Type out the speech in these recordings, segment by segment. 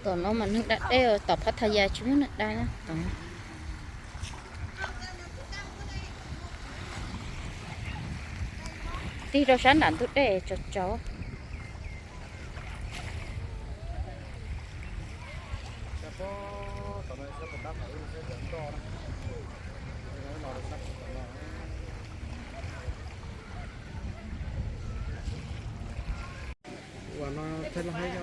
Tom no mas neeg da dej, tom Phav Thaj Ya tsis muaj neeg da na. Tig rau sab nram ntug dej tsaus tsaus.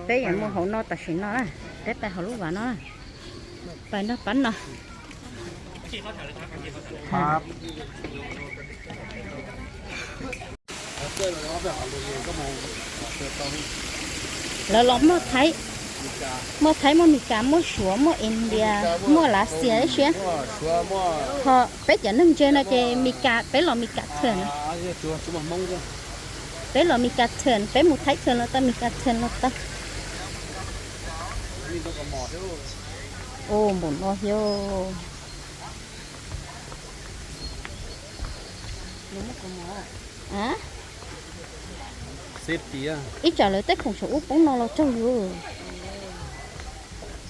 Peb yuav mus hauv no tam sim no na, peb pais hauv lub vas no na, pais nrog pab no. Lawv los muaj Thaib, muaj Thaib, muaj Mis Kas, muaj Suav, muaj India, muaj Lav Xias ib siab. Ho peb cov neeg ntse no ces Mis Kas, peb los Mis Kas Thwm. Peb los Mis Kas Thwm, peb mus Thaib Thwm los tau, Mis Kas Thwm los tau. Ua npaum no thiab. Ib tsam lawv tej khoom saum ub poob no los raug yus.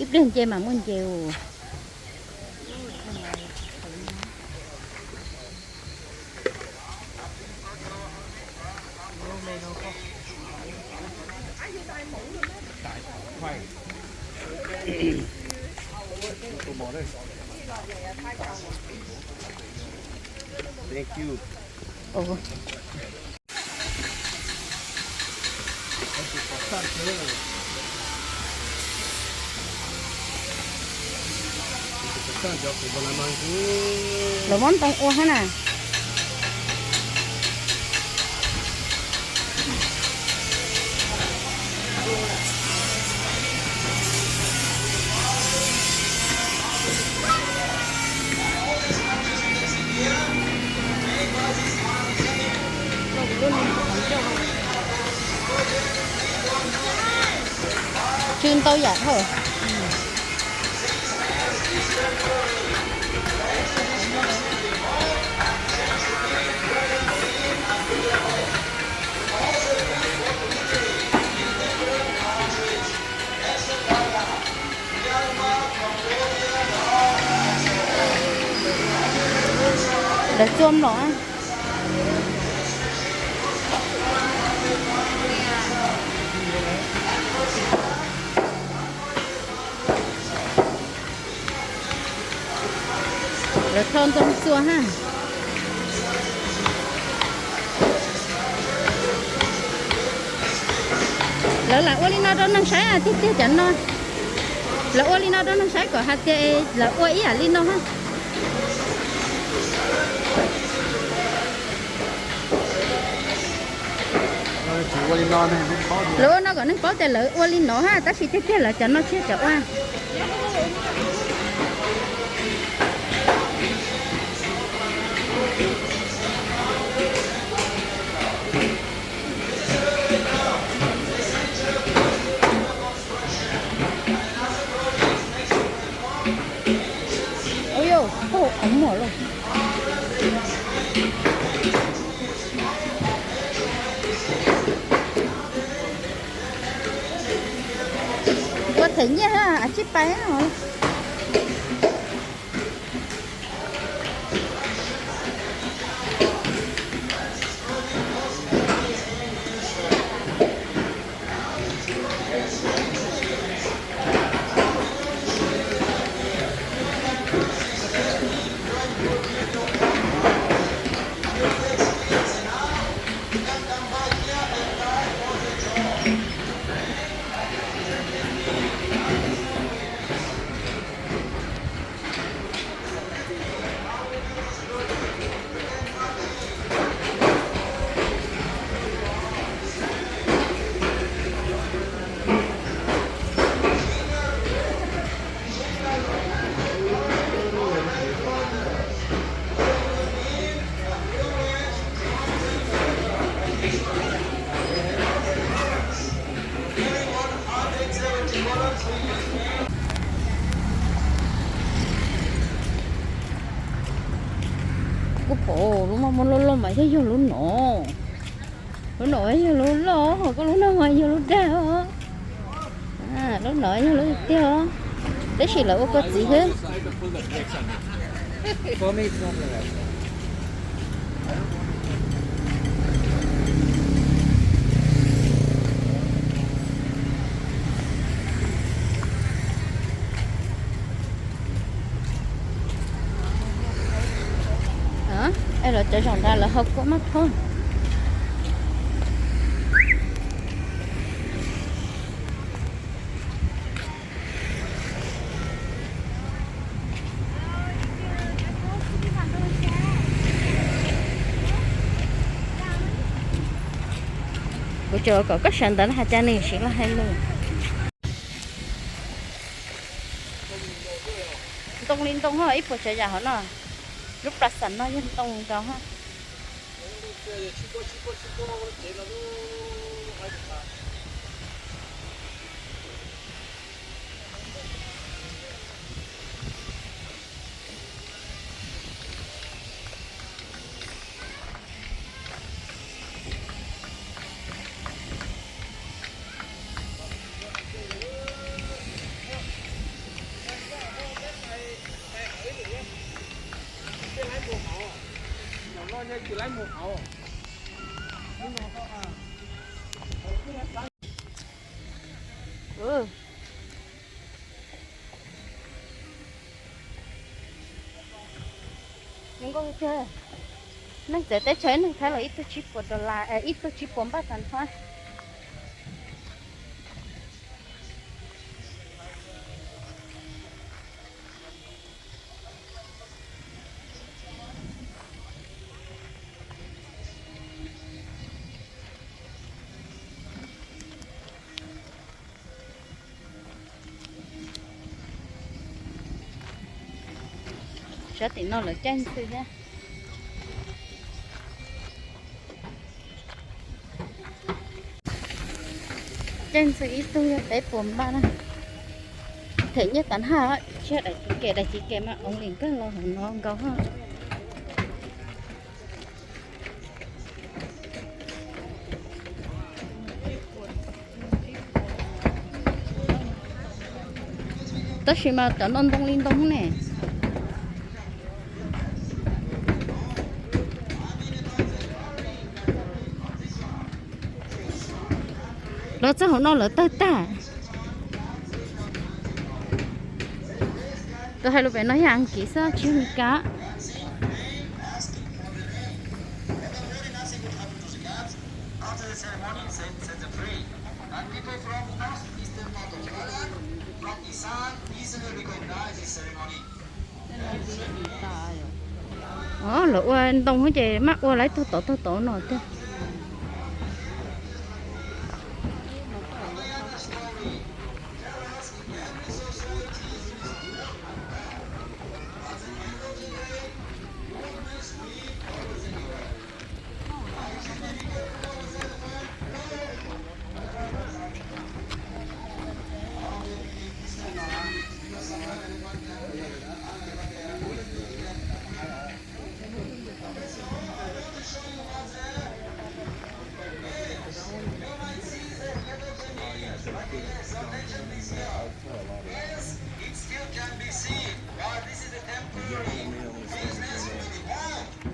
Ib pliag nce mas muaj nce us. Lawv muab ntoo ua hab na. Tsw ntau yam dhau. Lawv txua mlom. Lawv thau ntoo txua hab. Lawv lam ua li no rau neeg saib tiag tiag cov no. Lawv ua li no rau neeg saib kom hais tias lawv ua ib yam li no hab. Lawv ua no kom neeg paub tias lawv ua li no hab, tab sis tiag tiag lawv cov no tsis yog cov ua. Ua yus, koj ua qhov muag lauj. Ua them nyiaj hab, a tsij pais. Mas loj loj mas yog yog lub no. Lub no yog lub loj, ho koj lub no mas yog lub dag os. Lub no yog lub tiag os. Tab sis lawv ua kua txiv xwb. Es los cov zaum nrad lawv ho kua maj thob. Kuv tsuas kom koj sawv ntawd no has cas nws siv los hais lus. Ntoo li ntoo ho ib puas tsav yam hauv no. Lub plas xam no yog ntoo nkaus ha. Zoo nkauj tiag. Neeg txawv teb chaws neeg Thaib los ib tug tsib puas dollar, ib tug tsib puas npaj tag nrho. Sab tim no lawv caij ntxhw thiab. Caij ntxhw ib tug yog peb puas npaj na. Them nyiaj tas haj, tsiab daim txiv kem, daim txiv kem mas oo li kawg los hauv no nkaus haj. Tab sis mas cov no ntoo li ntoo ne. Los txog hauv no lawv tawg tag. Tus hais lus pem no yog Askiv xwb tsis yog Meskas. Lawv ua ntoo ces maj ua lawv tog tod tog tod no tiag.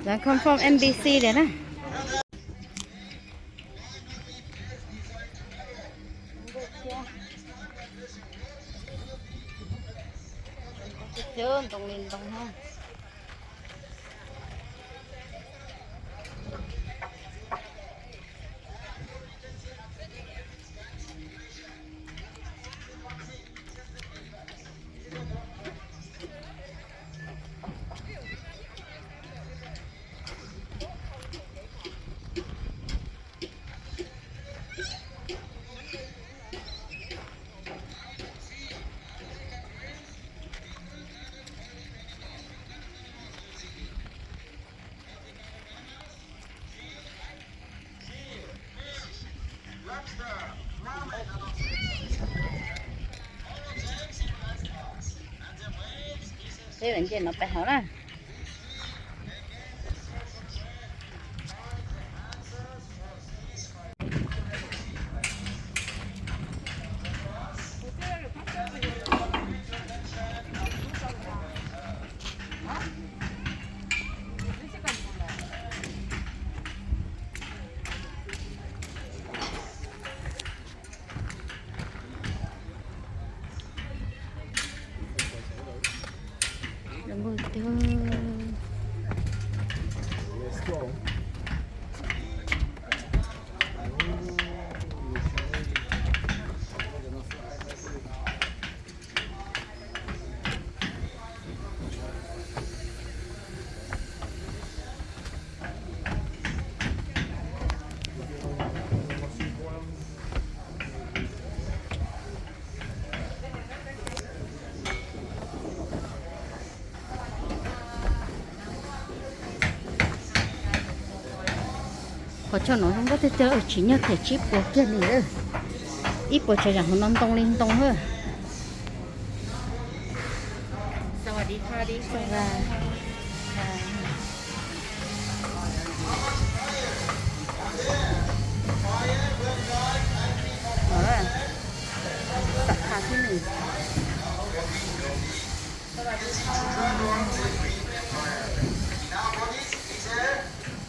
Lawv confirm N B C tias na. Ntoo li ntoo. Peb nce no peb hauv na. Qhov chaw no zoo nkauj tiag tiag, tsis nyog them tsib puas kiag li. Ib puas tsav zam hauv no ntoo li ntoo lawm.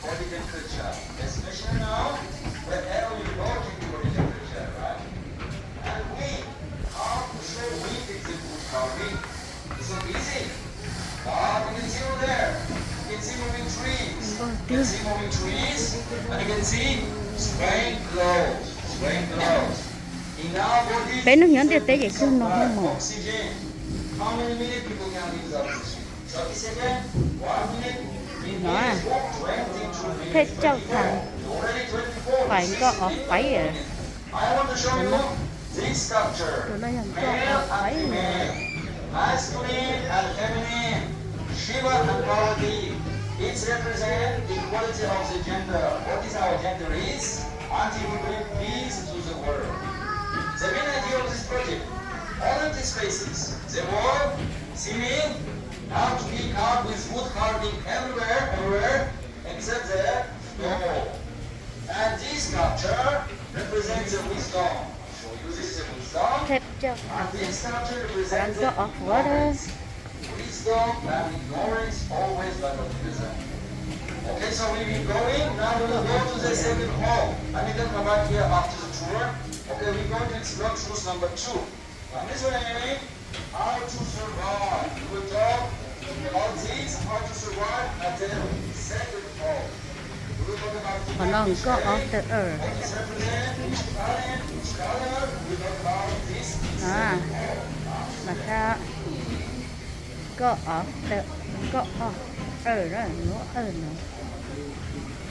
Body temperature, especially now, wherever you go, check your body temperature, right? And wind, how to show wind is a good for wind. It's not easy. But you can see over there, you can see moving trees. You can see moving trees, and you can see spraying clouds, spraying clouds. In our bodies, Peb nug nyob ntiaj teb ces kawg no hwj mos. Oxygen. How many minutes people can live without oxygen? Thirty seconds, one minute, in minutes, twenty, twenty-four, already twenty-four, sixteen, I want to show you this sculpture. Male and female, masculine and feminine, Shiva and Parvati. It's represent equality of the gender. What is our gender is? Until we bring peace to the world. The main idea of this project, all empty spaces, the wall, ceiling, have to be carved with wood carving everywhere, everywhere, except the door. And this sculpture represents the wisdom. So this is the wisdom. And this sculpture represents the ignorance. Wisdom and ignorance always by the present. Okay, so we will going, now we will go to the second hall. And you can come back here after the tour. Okay, we're going to explore truth number two. And this way, how to survive. We will talk about this, how to survive at the second hall. We will talk about Qhov no nkauj ob tawm awm. What is represent, which color, which color. We will talk about this in second hall. Mas nkauj ob tawm, nkauj ob awm, lub awm no.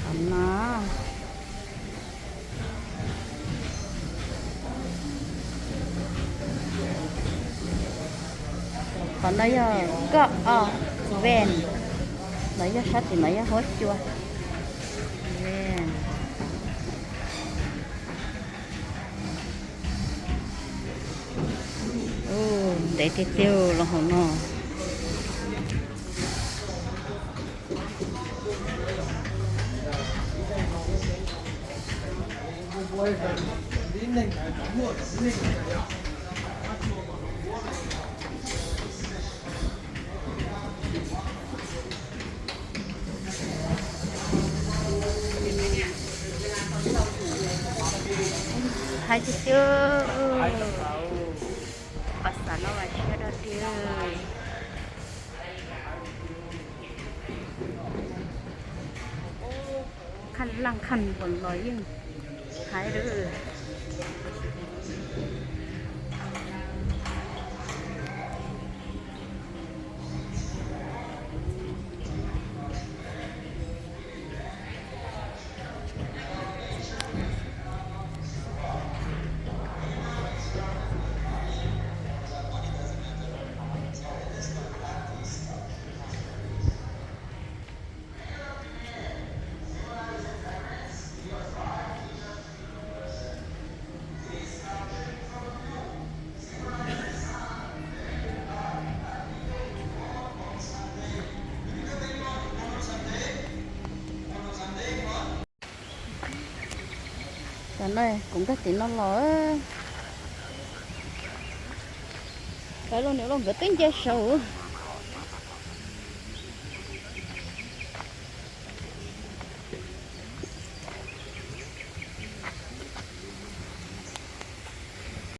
Qhov no. Qhov no yog nkauj ob ven, no yog sab tim no yog huab cua. Ntev tiag tiag los hauv no. Hais tiag tiag, pas xav no mas siab dog dig. Khaj laj khaj npuas los yeej hais lawm. Tam no kuv nkag tim no los, peb los niam los nkawd twb nce saud.